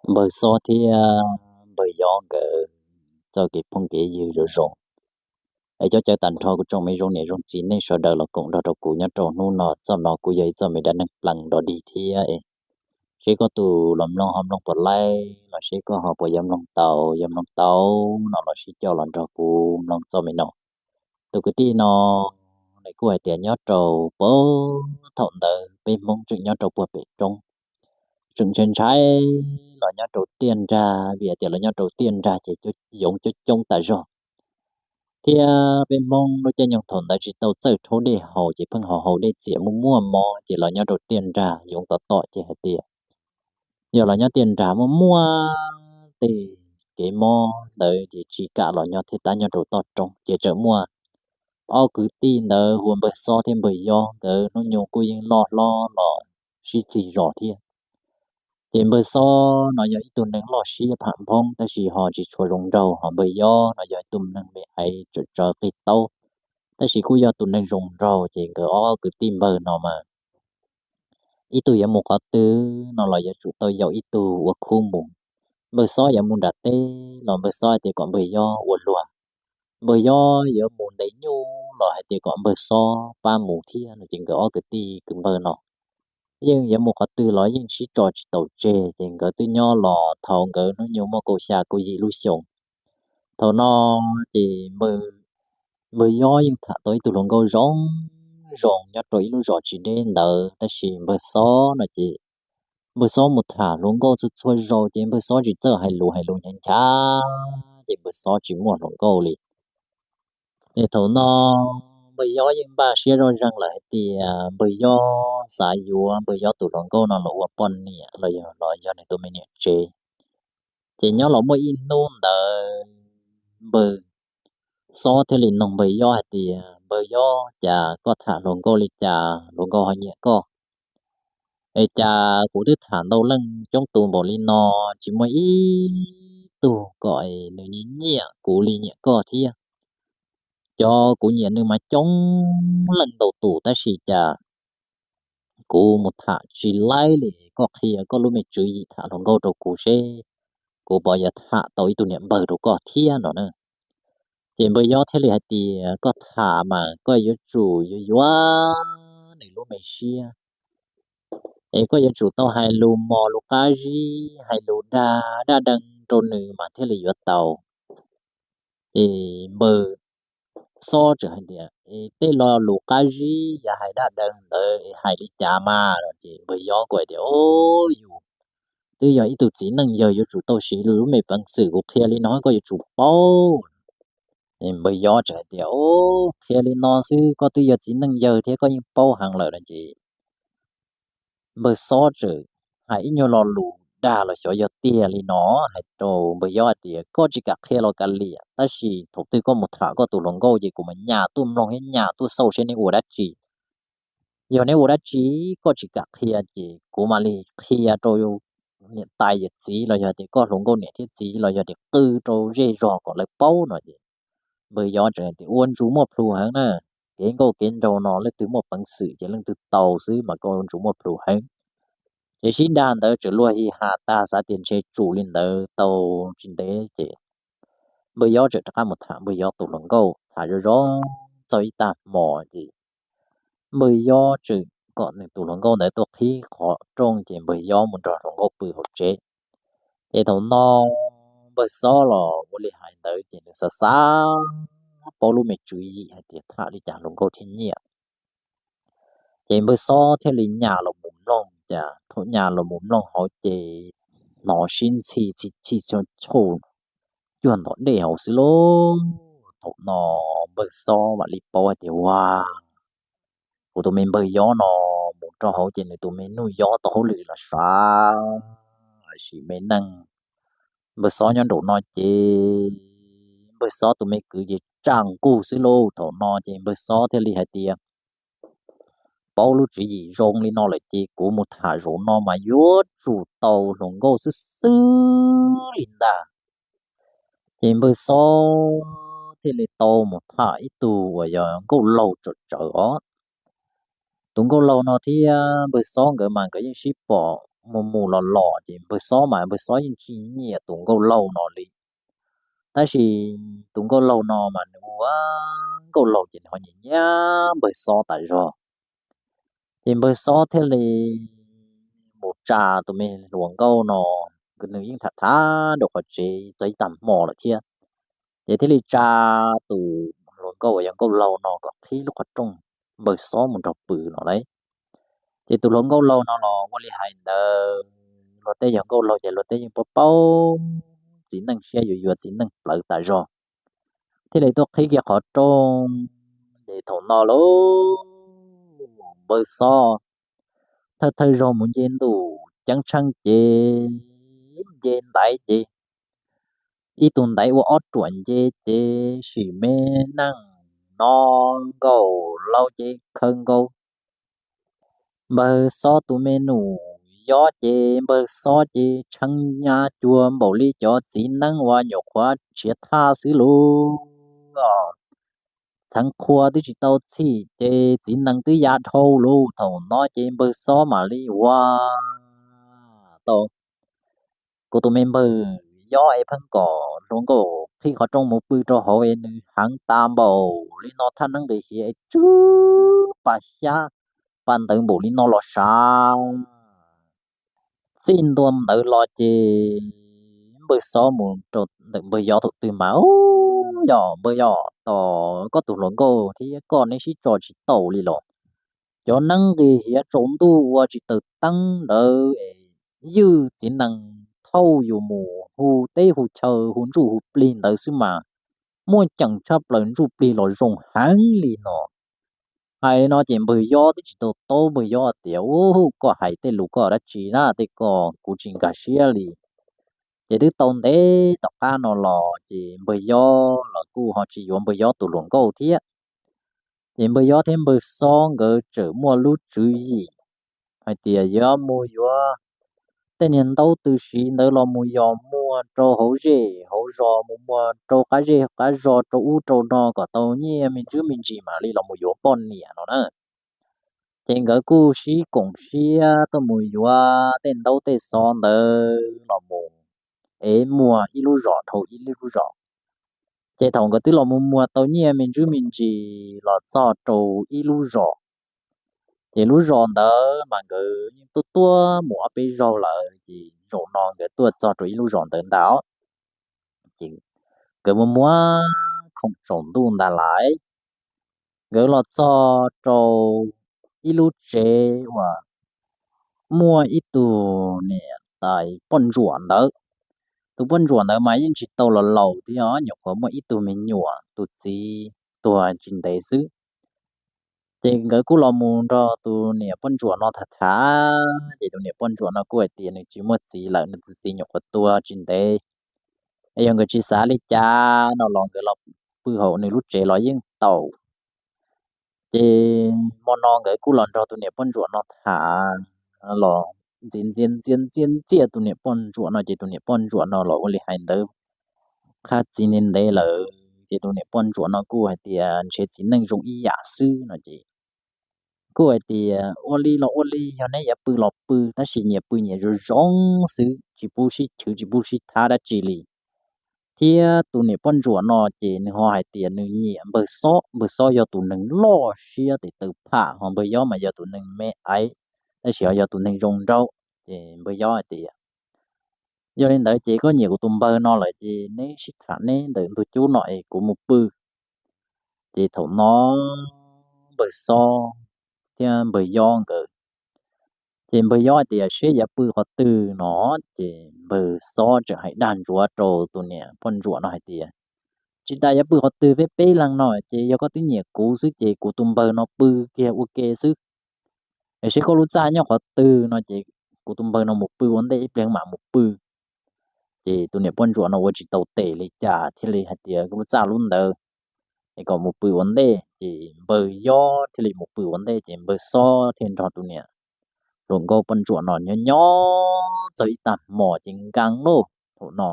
Npawg Xob thiab npawg Yob nkawd txoj kev phooj kev ywg zoo zoo. Es cov caw tag nrho kuv tsoom me zoo niam zoo txiv neej sawv daws los koom nrog rau kuv nyob rau hnub no. Txoj no kuj yog ib txoj me dab neeg plees dog dig thiab. Seb koj tus los mloog ho mloog puas laib los seb koj ho puas yuav mloog tau. Yog mloog tau no los sib coj los nrog kuv mloog txoj me no. Tus kwv tij no nws kuj hais tias nyob rau puag thaum ntawd peb Hmoob tseem nyob rau puag pem roob, tseem ntshai ntshai los nyob rau tiaj nrag, vim tias los nyob rau tiaj nrag ces yoov coob coob tas zog. Thiab peb Hmoob lub caij nyoog thaum ntawd tsis tau txawj rhaub dej haus ces pheej haus haus dej txias muaj muaj mob ces los nyob rau tiaj nrag yoov tom tom ces hais tias yog los nyob tiaj nrag muaj muaj tej kev mob ntawd ces tsis kam los nyob thiab tab nyob rau toj roob. Ces txawm muaj ob kwv tij ntawd hu ua npawg Xob thiab npawg Yob, nkawd hnub nyoog kuj yeej loj hlob los sib txig zos thiab. Ces npawg Xob no yog ib tug neeg loj siab pham nphoob tab sis ho tsis tshua zoo nraug, ho npawg Yob no yog ib tug neeg me aiv tsawv tsawv qig taub, tab sis kuj yog tus neeg zoo nraug. Ces nkawd ob kwv tij npawg no mas ib tug yuav mus qhov twg no los yuav tsum tau yaum ib tug ua khub mus. Npawg Xob yuav mus nram teb los npawg Xob hais tias kom npawg Yob ua luag, npawg Yob yuav mus ntes nyuj los hais tias kom npawg Xob pab mus thiab no. Ces nkawd ob kwv tij kwv npawg no yeej yuav mus qhov twg los yeej sib tso tsis taus tseg, ces nkawd twb nyob los thaum nkawd hnub nyoog muaj kaum xya kaum yim lub xyoos. Thaum no ces npawg Yob yeej tham tau ib tug hluas nkauj zoo zoo nyob rau ib lub zos tsis deb ntawd, tab sis npawg Xob no ces npawg Xob mus tham hluas nkauj txhua txhua zaus ces npawg Xob tsis txawj hais lus, hais lus nchav nchav ces npawg Xob tsis muaj hluas nkauj li. Es thaum no npawg Yob yeej npaj siab zoj zeeg lawm hais tias npawg Yob xav yuav npawg Yob tus hluas nkauj no los ua poj niam los yog, los yog nws tus me niam tsev. Ces nyob los muaj ib hnub ntawd npawg Xob thiaj li noog npawg Yob hais tias, npawg Yob, cas koj tham hluas nkauj li cas, hluas nkauj ho nyiam koj? Es cas kuv twb tham ntau leej coob tus npaum li no, tsis muaj ib tug kom nws nyiam nyiam kuv li nyiam koj thiab. Cov kuv nyiam nws mas coob leej ntau tus tab sis cas kuv mus tham tsis laib li. Koj qhia koj lub me tswv yim tham hluas nkauj rau kuv seb kuv puas yuav tham tau ib tug niam npawg rau koj thiab no na. Ces npawg Yob thiaj li hais tias, koj tham mas koj yuav tsum yuav yuav nws lub me siab, es koj yuav tsum tau hais lus mos lus qab zib, hais lus dag daj deev rau nws mas thiaj li yuav tau. Ces npawg Xob txawm hais tias, es tej lo lus qab zib yav hais daj deev ntawd es hais li cas mas no? Ces npawg Yob kuj hais tias, o, yus twb yog ib tug txiv neej yawg yuav tsum tau siv lub me peev xwm kuv qhia li no koj yuav tsum paub. Npawg Yob txawm hais tias, o, qhia li no xwb koj twb yog txiv neej yawg thiab koj yeej paub heev lawm no. Ces npawg Xob txawm hais ib nyuag lo lus dag los xyov yog tiag li no, hais rau npawg Yob hais tias, koj tsis kam qhia los kav liam, tab sis thaum twg koj mus tham koj tus hluas nkauj ces kuv mam nyas tuaj mloog thiab nyas tuaj xauj seb neb ua dab tsi. Yog neb ua dab tsi koj tsis kam qhia ces kuv mam li qhia rau niam tais yawm txiv los yog tias koj hluas nkauj niam thiab txiv los yog tias qw rau zej zog kom lawv paub no. Ces npawg Yob txawm hais tias, ua ntsuj muaj plhus heev na, kev nkauj kev nraug no leej twg muaj peev xwm ces leej twg tau xwb mas koj ua ntsuj muaj plhus heev. Ces sib dag ntawd txawm luag hi ha tag xav tias ntshe tsum li ntawd tau tsis ntev ces npawg Yob txawm rov qab mus tham npawg Yob tus hluas nkauj, tham zoo zoo txog ib tag hmo ces npawg Yob txawm kom nws tus hluas nkauj ntawd tuaj qhib qhov rooj ces npawg Yob mus nrog hluas nkauj pw hauv tsev. Ces thaum no npawg Xob los ua li hais ntawd ces nws xav xav paub lub me tswv yim hais tias tham li cas hluas nkauj thiaj nyiam. Ces npawg Xob thiaj li nyas los mus mloog, cas thaum nyas los mus mloog hauv ces hnov sib ntxhi txhij txhij txhauj txhauj cuag ntom dej hauv xwb lauj. Thaum no npawg Xob mam li paub hais tias, ua, kuv tus me npawg Yob no mus rau hauv ces nws tus me nuj Yob tau hauj lwm los sav sim me neej. Npawg Xob nyob nraum no ces npawg Xob tus me kwv ces tsa nqug xwb lauj. Thaum no ces npawg Xob thiaj li hais tias, paub lub tswv yim zoo li no lawm ces kuv mus tham zaum no mas yuav tsum tau hluas nkauj xwb xwb li ntag. Ces npawg Xob thiaj li tau mus tham ib tug uas yog nkauj laug tsawm tsawv os. Tus nkauj laug no thiab npawg Xob nkawd mas nkawd yeej sib pom mus mus los los ces npawg Xob mas npawg Xob yeej tsis nyiam tus nkauj laug no li. Tab sis tus nkauj laug no mas nws ua nkauj laug ces nws ho nyiam nyiam npawg Xob tas zog. Ces npawg Xob thiaj li mus tsa tus me hluas nkauj no, nws yeej tham tham rau qhov tsev txog ib tag hmo lawm thiab. Ces thiaj li tsa tus hluas nkauj uas yog nkauj laug no kom qhib lub qhov rooj npawg Xob mus nrog pw no lauj. Ces tus hluas nkauj laug no los ua li hais ntawd, luag tej yog nkauj laug ces luag tej yeej paub paub txiv neej siab yuav yuav txiv neej plawv tas zog, thiaj li tuaj qhib kiag qhov rooj. Ces thaum no lauj, npawg Xob thawj thawj zaug mus nce ntuj ceeb tsheej ces nce ntaiv ces ib tug ntaiv ua ob ruam nce ces sim me neej no nkaus laus ces khaws nkaus npawg Xob tus me nus yob ces npawg Xob ces tshee nyab cuag npaum li cov txiv neeb uas nyuam qhuav nrhiav thaj xwb lauj. Txheev qhua twb tsis tau txhij ces txiv nees twb ya dhau lauj. Thaum no ces npawg Xob mam li ua tau, kuv tus me npawg yob es pheej kom hluas nkauj qhib qhov rooj mus pw rau hauv es nws heev tas npaum li no, thaj neeb nqis hiav es tsw pa xyab pa ntawv npaum li no los sav. Txij ntua ntawd los ces npawg Xob mus rau ntawm npawg yob thaum twg mas, yog npawg yob, tos koj tus hluas nkauj thiab koj neb sib tso tsis tau li los. Cov neeb nqis hiav tsaus ntuj ua tsis taws teeb ntawd es ywj txiv nees thauj yus mus hu teb hu chaw hu ntsuj hu plig ntawd xwb mas muaj ceem tshaj plaws, ntsuj plig los zoo heev li no. Hais li no ces npawg yob twb tsis tau taub, npawg yob tias, Ub, koj hais tej lus koj dab tsi na, tej ko kuv tsis nkag siab li. Ces twb tau ntev tom qab no los ces npawg yob los kuj ho tsis yuav npawg yob tus hluas nkauj thiab. Ces npawg yob thiab npawg Xob nkawd tseem muaj lub tswv yim hais tias yuav mus yuav tej niag ntaub tw siv ntawd los mus yos muag rau hauv zej hauv zos, mus muag rau qab zej qab zos, rau ub rau no kom tau nyiaj me ntsuj me ntsis mam li los mus yuav poj niam no na. Ces nkawd kuj sib koom siab tuaj mus yuav tej ntaub tej xov ntawd los mus ev muag ib lub zos dhau ib lub zos. Ces thaum nkawd twb los mus muag tau nyiaj me ntsuj me ntsis los txog rau ib lub zos, ces lub zos ntawd mas nkawd yeej tuaj tuaj mus ob peb zaug lawm, ces zaum no nkawd tuaj txog rau ib lub zos ntawd ntag. Ces nkawd muaj muab khoom tsaus ntuj ntag lais, nkawd los txog rau ib lub tsev uas muaj ib tug niam tais poj ntsuam ntawd. Tus poj ntsuam ntawd mas yeej tsis tau los laus thiab, nyuam qhuav muaj ib tug me nyuam, tus txiv tuag tsis ntev xwb. Ces nkawd kuj los mus nrog tus niam poj ntsuam no tham tham, ces tus niam poj ntsuam no kuj hais tias nws tsis muaj txiv lawm, nws tus txiv nyuam qhuav tuag tsis ntev. Yog nkawd tsis xav li cas no los nkawd los pw hauv nws lub tsev los yeej tau. Ces hmo no nkawd kuj los nrog tus niam poj ntsuam no tham los ntxias ntxias ntxias ntxias tus niam poj ntsuam no, ces tus niam poj ntsuam no los ua li hais ntawd qhab txiv ntev ntev lawm, ces tus niam poj ntsuam no kuj hais tias ntshe txiv neej zoo ib yam xwb no ces kuj hais tias ua li los ua li, yog neb yuav pw los pw, tab sis nyias pw nyias zoo zoo xwb, tsis pub sib chwv tsis pub sib thab dab tsi li. Thiab tus niam poj ntsuam no ces nws ho hais tias nws nyiam npawg Xob, npawg Xob yog tus neeg loj siab tes taw pham, ho npawg Yob mas yog tus neeg me aiv, tab sis ho yog tus neeg zoo nraug. Ces npawg Yob hais tias, yog li ntawd ces koj nyiam kuv tus npawg no lawm ces neb sib tham neb ntawm ntug cub no es kuv mus pw. Ces thaum no npawg Xob thiab npawg Yob nkawd, ces npawg Yob hais tias seb yuav pw qhov twg no, ces npawg Xob tseem hais dag ntsuav rau tus niam poj ntsuam no hais tias, tsis tas yuav pw qhov twg, peb peb leeg no ces yog koj twb nyiam kuv xwb ces kuv tus npawg no pw kiag ua ke xwb. Es seb koj lub txaj nyob qhov twg no ces kuv tus npawg no mus pw ua ntej, ib pliag mam mus pw. Ces tus niam poj ntsuam no ua tsis tau tes li cas thiaj li hais tias lub txaj lub ntawd es kom mus pw ua ntej, ces npawg Yob thiaj li mus pw ua ntej, ces npawg Xob thiaj nrog tus niam hluas nkauj poj ntsuam no nyob nyob txog ib tag hmo ces nkees lauj. Thaum no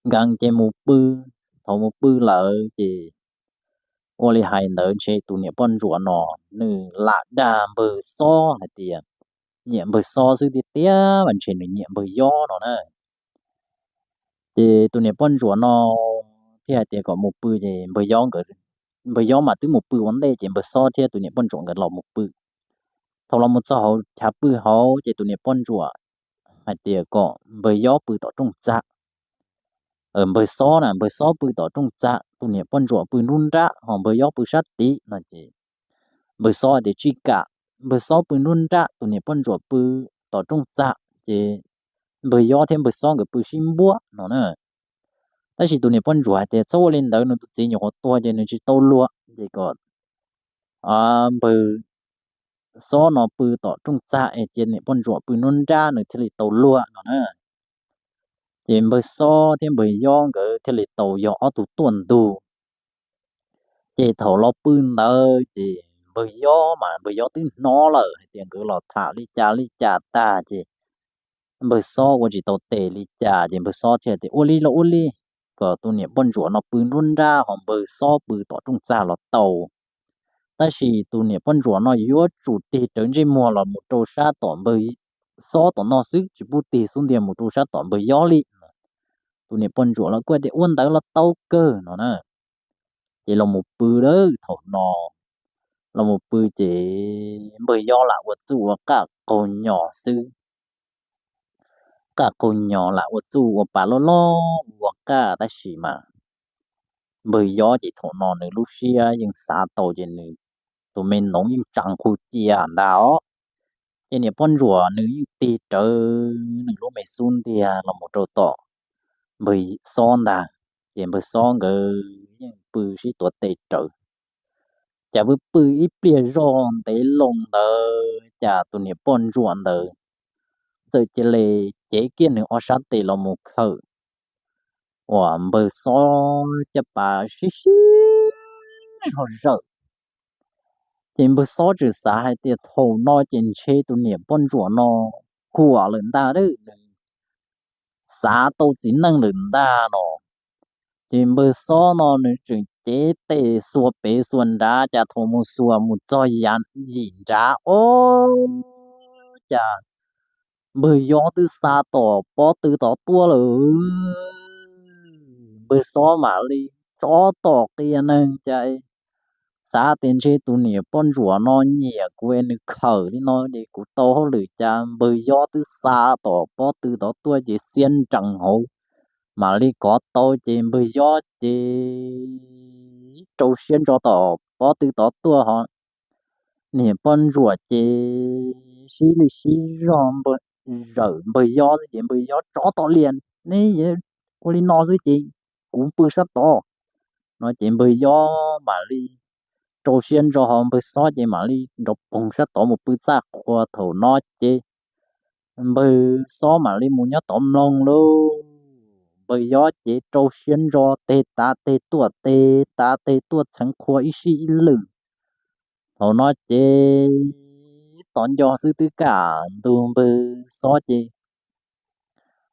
nkees ces mus pw. Thaum mus pw lawm ces ua li hais ntawd ntshe tus niam poj ntsuam no nws lam dag npawg Xob hais tias, nyiam npawg Xob xwb tiag tiag mas ntshe nws nyiam npawg Yob no na. Ces tus niam poj ntsuam no thiaj hais tias kom mus pw ces npawg Yob nkawd, npawg Yob mas twb mus pw ua ntej ces npawg Xob thiab tus niam poj ntsuam nkawd los mus pw. Thaum los mus txog hauv chav pw hauv ces tus niam poj ntsuam hais tias kom npawg Yob pw tom rooj txaj. Npawg Xob na, npawg Xob pw tom rooj txaj, tus niam poj ntsuam pw nruab nrab ho npawg Yob pw sab tid no ces npawg Xob tias tsis kam, npawg Xob pw nruab nrab, tus niam poj ntsuam pw tom rooj txaj ces npawg Yob thiab npawg Xob nkawd pw sib npuab no na. Tab sis tus niam poj ntsuam hais tias txhob ua li ntawd, nws tus txiv nyuam qhuav tuag ces nws tsis tau luag, ces kom npawg Xob no pw tom rooj txaj es cia niam poj ntsuam pw nruab nrab nws thiaj li tau luag no na. Ces npawg Xob thiab npawg Yob nkawd thiaj li tau yog ob tug tuaj ntug. Ces thaum los pw ntawd ces npawg Yob mas npawg Yob twb hnov lawm hais tias nkawd los tham li cas li cas tag ces npawg Xob ua tsis tau tes li cas ces npawg Xob thiaj tias ua li los ua li, kom tus niam poj ntsuam no pw nruab nrab ho npawg Xob pw tom rooj txaj los tau. Tab sis tus niam poj ntsuam no yuav tsum tig rawv ntsej muag los mus rau sab tom npawg Xob tom no xwb, tsis pub tig xub ntiag mus rau sab tom npawg Yob li. Tus niam poj ntsuam los kuj tias ua ntawd los tau kawg no na. Ces los mus pw lawm thaum no, los mus pw ces npawg Yob lam ua txuj ua qaj qaug nyos xwb. Qaj qaug nyos lam ua txuj ua pa loj loj ua qaj tab sis mas npawg Yob ces thaum no nws lub siab yeej xav tau ces nws tus me noov yeej tsaa qhu cia ntag os. Ces niam poj ntsuam nws yeej tig rawv nws lub me xub ntiag los mus rau tom npawg Xob ntag. Ces npawg Xob nkawd yeej pw sib tuav tes rawv. Cas pw pw ib pliag zog ntev loo ntawd cas tus niam poj ntsuam ntawd txawm cia li cev kiag nws ob sab tes los mus khawm uas npawg Xob caj pas sib sib zog zawm. Ces npawg Xob tseem xav hais tias thaum no ces ntshe tus niam poj ntsuam no huam lawm ntag, nws xav tau txiv neej lawm ntag no. Ces npawg Xob no nws tseem cev tes xuas pem xuas nrad cas thaum mus xuas mus txog yim nrad os, cas npawg Yob twb xa tom pob tw tod tuaj lawm. Npawg Xob mam li tsov tom qia neeg cas xav tias ntshe tus niam poj ntsuam no nyiam kuv es nws khawm li no ces kuv tau hauj lwm, cas npawg Yob twb xa tom pob tw tod tuaj ces xiab nrees hauv, mam li kov tau ces npawg Yob ces rau siab ntso tom pob tw tod tuaj ho niam poj ntsuam ces sib li sib zog zawm npawg Yob xwb ces npawg Yob tsov tom lias, neb ua li no xwb ces kuv pw sab tod no ces npawg Yob mam li rau siab ntso ho npawg Xob ces mam li nrov poog sab tod mus pw txaj qhua. Thaum no ces npawg Xob mam li mus nyob tod mloog lauj. Npawg Yob ces rau siab ntso teg tav teg tuaj teg tav teg tuaj txheev qhua ib sij ib lwm. Thaum no ces tos nco xwb twb kam ntug npawg Xob ces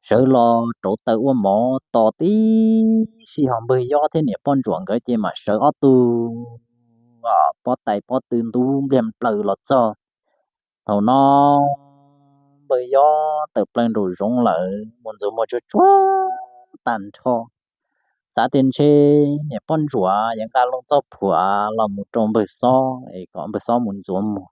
sawv los rauv taws ua mov tos tib si ho npawg Yob thiab niam poj ntsuam nkawd ces mam sawv ob tug pob tais pob tw ntub npliag nplaws los txog. Thaum no npawg Yob tawm plaws nraum zoov lawm mus ntxuav muag tsuag tsuag tag nrho, xav tias ntshe niam poj ntsuam yuav nqa loo txoj phuam los mus rau npawg Xob es kom npawg Xob mus ntxuav muag.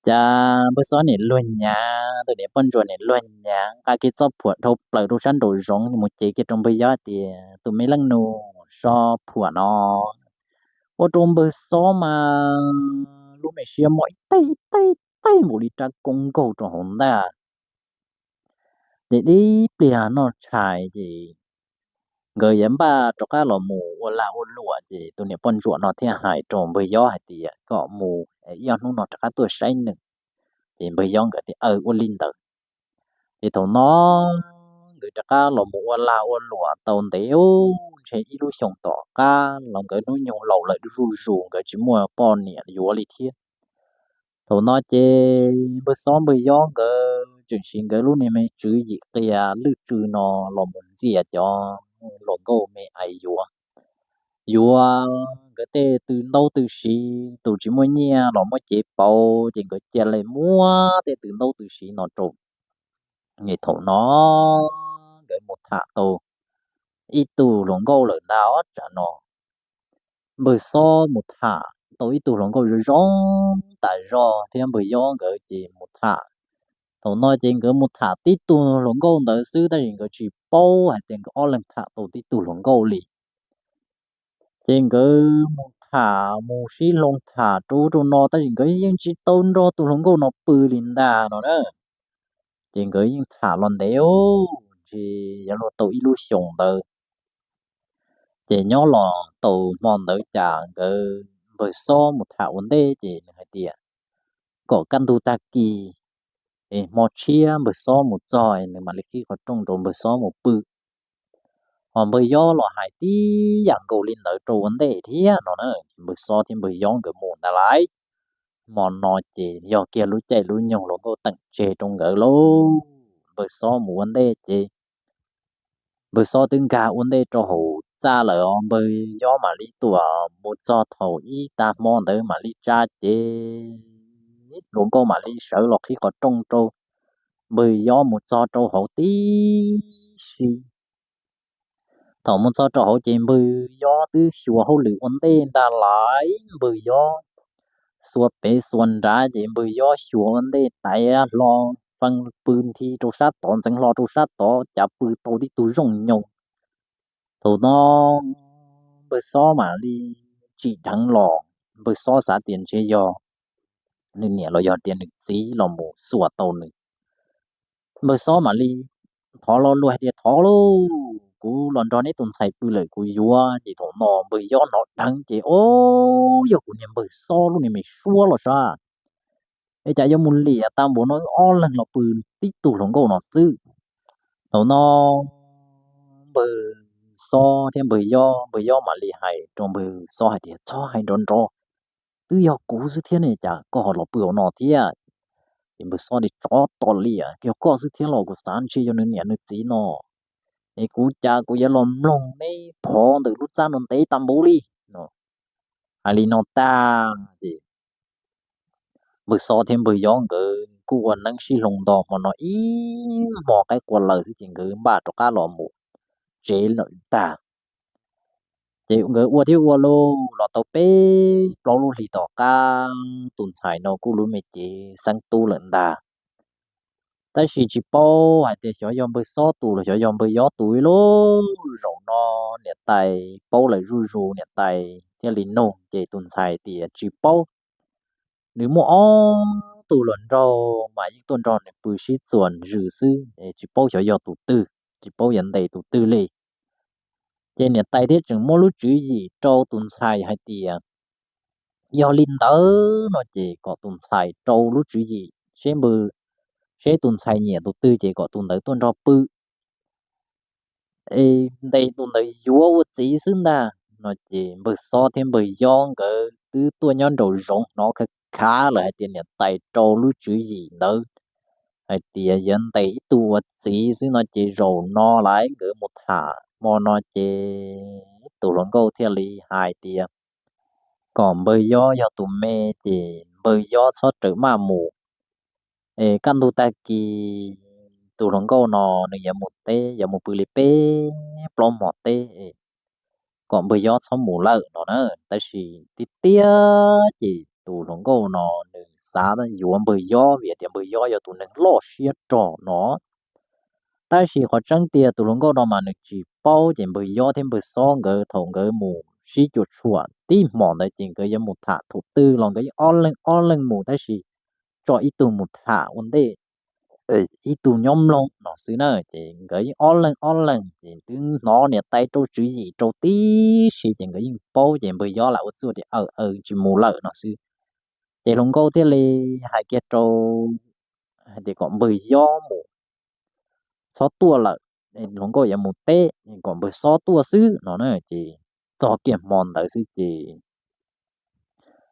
Cas npawg Xob niam luag nyav, tus niam poj ntsuam niam luag nyav nqa kiag txoj phuam dhau plaws rau sab nraum zoov mus cev kiag rau npawg Yob tias tus me leej nus, so phuam no ua rau npawg Xob mas lub me siab mob ib teg ib teg ib teg npaum li rab koob nkaug rau hauv ntag. Ces ib pliag noj tshais ces nkawd yuav npaj rov qab los mus ua lag ua luam ces tus niam poj ntsuam no thiaj hais rau npawg Yob hais tias kom mus ib ob hnub no rov qab tuaj saib nws. Ces npawg Yob nkawd tias aw ua li ntawd. Ces thaum no nkawd rov qab los mus ua lag ua luam tau ntev ntshe ib lub xyoos tom qab los nkawd hnub nyoog laus lawm zuj zus nkawd tsis muaj poj niam yuav li thiab. Thaum no ces npawg Xob npawg Yob nkawd tseem siv nkawd lub niag me tswv yim qia lwj tsw no los mus ntxias cov hluas nkauj me ais yuav. yuav nkawd tej tw ntaub tw siv, tus tsis muaj nyiaj los muab cev pauv, ces nkawd cia li muab tej tw ntaub tw siv no rau. Thaum no nkawd mus tham tau ib tug hluas nkauj lawm ntag os. Tam no npawg Xob mus tham tau ib tug hluas nkauj zoo zoo tas zog thiab npawg Yob nkawd ces mus tham. Thaum no ces nkawd mus tham tib tug hluas nkauj ntawd xwb, tab sis nkawd tsis paub hais tias nkawd ob leeg tham tau tib tug hluas nkauj li. Ces nkawd mus tham mus sib hloov tham rau ub rau no, tab sis nkawd yeej tsis tau nrog tus hluas nkauj no pw li ntag no na. Ces nkawd yeej tham los ntev, ntshe yuav luag tau ib lub xyoos ntawd. Ces nyob los tau hmo ntawd cas nkawd, npawg Xob mus tham ua ntej ces nws hais tias kom kaj ntug tag kis es hmo tshiab npawg Xob mus txog nws mam li qhib qhov rooj rau npawg Xob mus pw. Ho npawg Yob los hais tib yam nkaus li ntawd rau ua ntej thiab no na. Npawg Xob thiab npawg Yob nkawd mus ntag lauj. Hmo no ces yog kiag lub caij lub nyoog hluas nkauj teem tseg rau nkawd lauj. Npawg Xob mus ua ntej ces npawg Xob twb nkag ua ntej rau hauv txaj lawm os, npawg Yob mam li tuaj mus txog thaum ib tag hmo ntawd mam li tsa ces hluas nkauj mam li sawv los qhib qhov rooj rau npawg Yob mus txog rau hauv tib si. Thaum mus txog rau hauv ces npawg Yob twb xyuas hauj lwm ua ntej ntag lauj. Npawg Yob xuas pem xuas nrad ces npawg Yob xyuas ua ntej, tais hlo, fee pw nthi rau sab tod, ntxeev hlo rau sab tod, cav pw tau tib tug zooj nyoos. Thaum no npawg Xob mam li tsim dheev los, npawg Xob xav tias ntshe yog nws niam los yog tias nws txiv los mus xuas tau nws. Npawg Xob mam li thov lo lus hais tias, thov lauj, kuv los nrog neb tus ntxhais pw lawm kuv yuav. Ces thaum no npawg Yob hnov dheev ces, o, yog kuv niag npawg Xob lub niag me suab los sas, es cas yuav mus liam tag npaum no wb ob leeg los pw tib tug hluas nkauj no xwb. Thaum no npawg Xob thiab npawg Yob, npawg Yob mam li hais rau npawg Xob hais tias, txhob hais nrov nrov, twb yog kuv xwb thiab ne, cas koj ho los pw hauv no thiab? Ces npawg Xob tias, tsov tom liam, yog koj xwb thiab los kuv xav ntshe yog nws niam nws txiv no, es kuv cas kuv yuav los mloog neb phov ntawm lub txaj no ntev tag npaum li no. Hais li no tag ces npawg Xob thiab npawg Yob nkawd kuj ua neeb sib hloov nto hmo no ib hmo qaib qua lawm xwb ces nkawd npaj rov qab los mus tsev lawm ntag. Ces nkawd ua thiab ua lauj, los tau peb plaub lub hlis tom qab tus ntxhais no kuj lub me cev xeeb tub lawm ntag. Tab sis tsis paub hais tias xyov yog npawg Xob tus los xyov yog npawg Yob tus ib lub. Zaum no niam tais paub lawm zuj zus, niam tais thiaj li nug ces tus ntxhais tias tsis paub. Nws muaj ob tug hluas nraug mas yeej tuaj nrog nws pw sib txuas zws xwb, tsis paub xyov yog tus twg, tsis paub yuav ntes tus twg li. Ces niam tais thiaj tseem muab lub tswv yim rau tus ntxhais hais tias yog li ntawd no ces kom tus ntxhais rau lub tswv yim seb npawg, seb tus ntxhais nyiam tus twg ces kom tus ntawd tuaj nrog pw, es ntes tus ntawd yuav ua txiv xwb ntag no. Ces npawg Xob thiab npawg Yob nkawd twb tuaj nyob nraum zoov hnov khav khav lawm hais tias niam tais rau lub tswv yim ntawd hais tias yuav ntes ib tug ua txiv xwb no ces zaum no lawv nkawd mus tham hmo no ces tus hluas nkauj thiaj li hais tias kom npawg Yob yog tus me ces npawg Yob txhob rawm maj mus, es kaj ntug tag kis tus hluas nkauj no nws yuav mus teb, yuav mus pw li peb plaub hmos teb, kom npawg Yob txhob mus lawm no na. Tab sis tiag tiag ces tus hluas nkauj no nws xav yuav npawg Yob vim tias npawg Yob yog tus neeg loj siab rog no. Tab sis qhov tseeb tiag tus hluas nkauj no mas nws tsis paub ces npawg Yob thiab npawg Xob nkawd thaum nkawd mus sib cuam tshuam tib hmos ntawd ces nkawd yuav mus tham thaum twg los nkawd yeej ob leeg ob leeg mus, tab sis tso ib tug mus tham ua ntej, ib tug nyob mloog no xwb na. Ces nkawd yeej ob leeg ob leeg ces twb hnov niam tais rau tswv yim rau tib si ces nkawd yeej paub ces npawg Yob lam ua txuj tias aw aw tsis mus lawm no xwb. Ces hluas nkauj thiaj li hais kiag rau hais tias kom npawg Yob mus, txhob tuaj lawm, hluas nkauj yuav mus teb, kom npawg Xob tuaj xwb no na. Ces txog kiag hmo ntawd xwb ces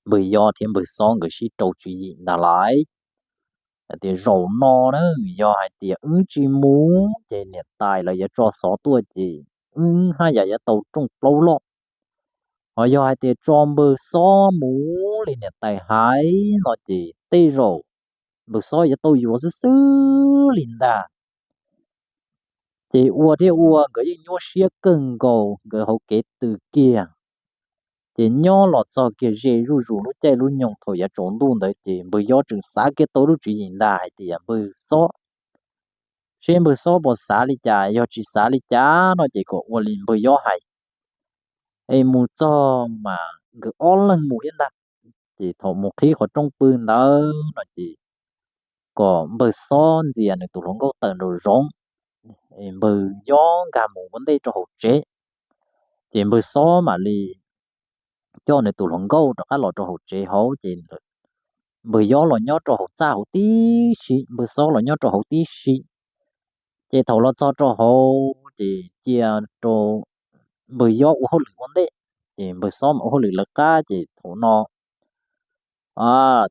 npawg Yob thiab npawg Xob nkawd sib rau tswv yim ntag lauj, hais tias zaum no na, yog hais tias wb tsis mus ces niam tais lawv yuav tso xov tuaj ces wb haj yam yuav tau rooj plaub loj. Yog hais tias tso npawg Xob mus li niam tais hais no ces tej zaum npawg Xob yuav tau yuav xwb xwb li ntag. Ces ua thiab ua nkawd yeej nyuaj siab kawg nkaus, nkawd hauv kev tws kiag. Ces nyob los txog kiag ze zuj zus lub caij lub nyoog thaum yav tsaus ntuj ntawd ces npawg Yob tseem xav kiag tau lub tswv yim ntag hais tias npawg Xob, seb npawg Xob puas xav li cas, yog tsis xav li cas no ces kom ua li npawg Yob hais, es mus txog mas nkawd ob leeg mus thiab ntag. Ces thaum mus qhib qhov rooj pw ntawd no ces kom npawg Xob ntxias nws tus hluas nkauj tawm nraum zoov, es npawg Yob nkag mus ua ntej rau hauv tsev. Ces npawg Xob mam li coj nws tus hluas nkauj rov qab los rau hauv tsev hauv ces npawg Yob los nyob rau hauv txaj hauv tib si, npawg Xob los nyob rau hauv tib si. Ces thaum los txog rau hauv ces cia rau npawg Yob ua hauj lwm ua ntej, ces npawg Xob mam ua hauj lwm lawv qab. Ces thaum no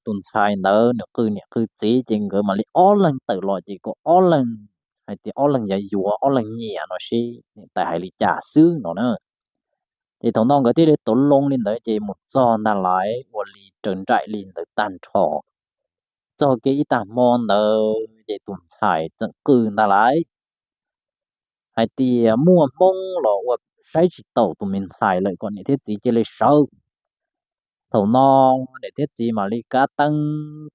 tus ntxhais ntawd nws qw niam qw txiv ces nkawd mam li ob leeg tawm los ces kom ob leeg hais tias ob leeg yuav yuav, ob leeg nyiam no seb niam tais hais li cas xwb no na. Ces thaum no nkawd thiaj li tau loo li ntawd ces mus txog ntag lais ua li raws nraim li ntawd tag nrho. Txog kiag ib tag hmo ntawd ces tus ntxhais txawm qw ntag lais hais tias muaj hmoob los ua saib tsis taus tus me ntxhais lawm, kom niam thiab txiv cia li sawv. Thaum no niam thiab txiv mam li kab teeb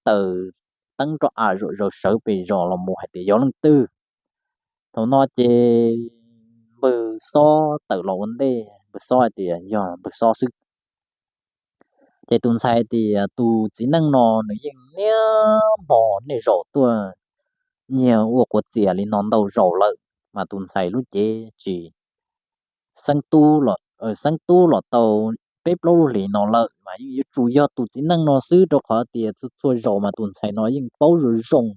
taws, teeb rov av zom zaws sawv pes zos los mus hais tias yog leej twg. Thaum no ces npawg Xob tawm los ua ntej, npawg Xob hais tias yog npawg Xob xwb. Ces tus ntxhais tias tus txiv neej no nws yeej niaj hmo niaj zaus tuaj nyiag ua quav txias li no ntau zaus lawm, mas tus ntxhais lub cev tsis xeeb tub los, xeeb tub los tau peb plaub lub hlis no lawm, mas yeej yuav tsum yog tus txiv neej no xwb, rau qhov tias txhua txhua zaus mas tus ntxhais no yeej paub zoo zoo,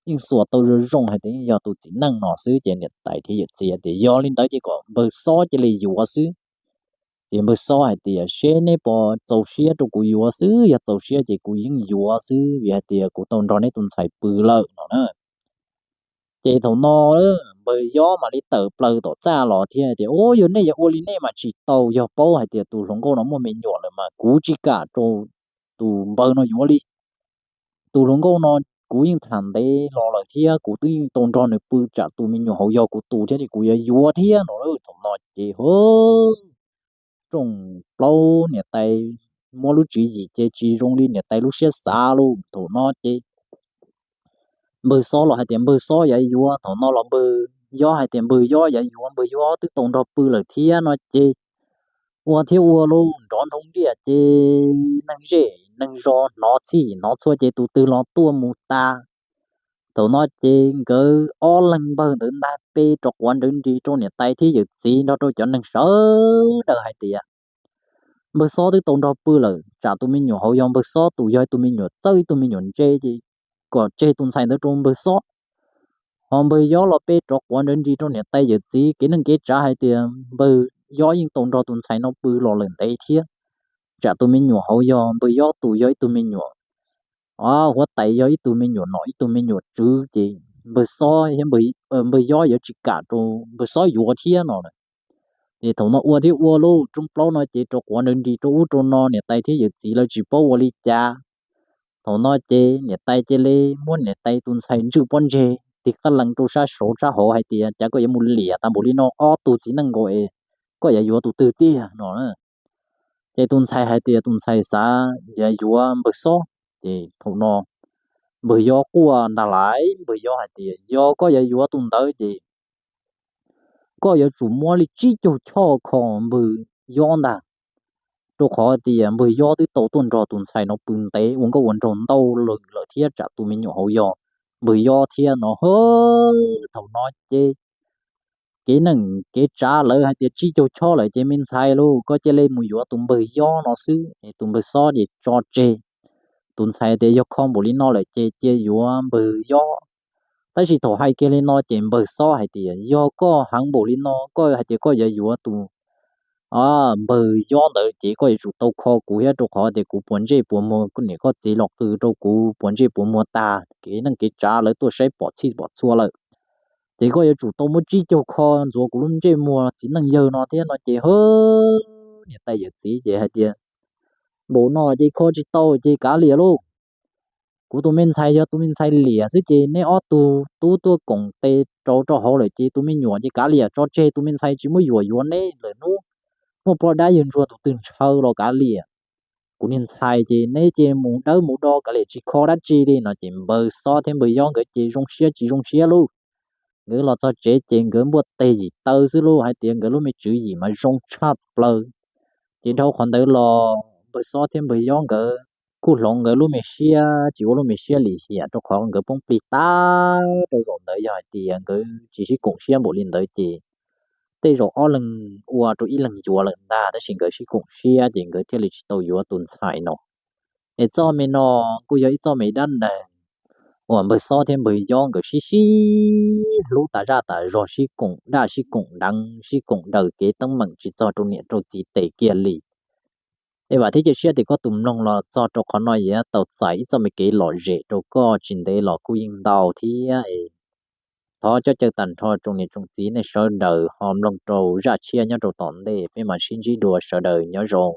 yeej xuas tau zoo zoo hais tias yeej yog tus txiv neej no xwb. Ces niam tais thiab yawm txiv tias yog li ntawd ces kom npawg Xob cia li yuav xwb. Ces npawg Xob hais tias seb neb puas txaus siab rau kuv yuav xwb, yog txaus siab ces kuv yeej yuav xwb, vim hais tias kuv tau nrog neb tus ntxhais pw lawm no na. Ces thaum no npawg Yob mam li tawm plaws tom txaj los thiab tias, Ub, yog nej yuav ua li nej mas tsis tau, yog paub hais tias tus hluas nkauj no muaj me nyuam lawm mas kuv tsis kam rau tus npawg no yuav li. Tus hluas nkauj no kuv yeej tham ntev los lawm thiab kuv twb yeej tau nrog nws pw, tsam tus me nyuam hauv yog kuv tus thiab ces kuv yuav yuav thiab no. Thaum no ces rooj plaub niam tais muab lub tswv yim ces tsis zoo li niam tais lub siab xav lauj. Thaum no ces npawg Xob los hais tias npawg Xob yuav yuav, thaum no los npawg Yob hais tias npawg Yob yuav yuav, npawg Yob twb tau nrog pw lawm thiab no ces ua thiab ua lauj, nrov nroo ntiaj ces neeg zej neeg zos hnov txhij hnov txhua ces tus twg los tuaj mus tas. Thaum no ces nkawd ob leeg npawg ntawd ntag pe rov quav nrawv nris rau niam tais thiab yawm txiv nrog rau cov neeg sawv daws hais tias npawg Xob twb tau nrog pw lawm, tsam tus me nyuam hauv yog npawg Xob tus, yog ib tug me nyuam txawj ib tug me nyuam ntse ces kom tseg tus ntxhais ntawd rau npawg Xob. Ho npawg Yob los pe rov quav nrawv nris rau niam tais yawm txiv, kev neej kev tsav hais tias npawg Yob yeej tau nrog tus ntxhais no pw los lawm ntev thiab, tsam tus me nyuam hauv yog npawg Yob tus, yog ib tug me nyuam huab tais, yog ib tug me nyuam nom ib tug me nyuam tswv ces npawg Xob thiab npawg Yob yuav tsis kam rau npawg Xob yuav thiab no. Ces thaum no ua thiab ua lauj, rooj plaub no ces rov quav nrawv nris rau ub rau no, niam tais thiab yawm txiv lawv tsis paub ua li cas. Thaum no ces niam tais cia li muab niam tais tus ntxhais ntswj pob ntseg tig qab lees rau sab saud sab hauv hais tias, Cas koj yuav mus liam tag npaum li no, ob tug txiv neej nkaus es koj yuav yuav tus twg tiag no na? Ces tus ntxhais hais tias tus ntxhais xav yuav yuav npawg Xob. Ces thaum no npawg Yob quaj ntag lais, npawg Yob hais tias, Yog koj yuav yuav tus ntawd ces koj yuav tsum muab li tsib caug choj kho npawg Yob ntag, rau qhov tias npawg Yob twb tau tuaj nrog tus ntxhais no pw ntev ua nkauj ua nraug ntau lawm lawm thiab, tsam tus me nyuam hauv yog npawg Yob thiab no. Thaum no ces kev neej kev tsav lawv hais tias tsib caug choj lawm ces me ntxhais lauj, koj cia li mus yuav tus npawg Yob no xwb, tus npawg Xob ces tso tseg. Tus ntxhais tias yog kho npaum li no lawm ces cia yuav npawg Yob. Tab sis thaum hais kiag li no ces npawg Xob hais tias, Yog koj heev npaum li no, koj hais tias koj yuav yuav tus npawg Yob ntawd ces koj yuav tsum tau kho kuv thiab, rau qhov tias kuv puas ntsej puas muag, koj niam koj txiv los qw rau kuv puas ntsej puas muag tag, kev neej kev tsav lawv tuaj saib pom txhij pom txhua lawm. Ces koj yuav tsum tau muab tsib caug kho ntxuav kuv lub ntsej muag txiv neej yawg no thiab no ces hwb, niam tais yawm txiv ces hais tias, npaum no ces kho tsis tau ces kav liam lauj. Kuv tus me ntxhais yog tus me ntxhais liam xwb ces neb ob tug tub tuaj koom tes rau rau hauv lawm ces tus me nyuam ces kav liam tso tseg, tus me ntxhais tsis muaj yuam yuav neb lawm. Hnub muaj poj dab yawg ntsuag tus twg ntshaw los kav liam. Kuv niag ntxhais ces neb ces mus dawb mus do kav liam, tsis kho dab tsi li no ces npawg Xob thiab npawg Yob nkawd ces zoo siab tsis zoo siab lauj. Nkawd los txog tsev ces nkawd npuaj teg yim taw xwb lauj, hais tias nkawd lub me tswv yim mas zoo tshaj plaws. Ces dhau qhov ntawd los npawg Xob thiab npawg Yob nkawd kuj hloov nkawd lub me siab tsis ua lub me siab lim hiam, rau qhov nkawd poob plig tag rau zaum ntawd yog hais tias nkawd tsis sib koom siab npaum li ntawd ces tej zaum ob leeg ua rau ib leeg yuav lawm ntag, tab sis nkawd sib koom siab ces nkawd thiaj li tsis tau yuav tus ntxhais no. Es txoj me no kuj yog ib txoj me dab neeg uas npawg Xob thiab npawg Yob nkawd sib sib hlub tas zaj tas zog, sib koom daj sib koom deev, sib koom daws kev teeb meem tsis txog rau niam rau txiv tes kiag li. Es vam thiab cia siab tias koj tus mloog los txog rau qhov no yuav tau txais ib txoj me kev lom zem rau koj, tsis ntev los kuj yeej ntau thiab es. Thov coj caw tag nrho tsoom niam tsoom txiv nej sawv daws ho mloog rau zaj tshiab nyob rau tom ntej, peb mam sib ntsib dua, sawv daws nyob zoo.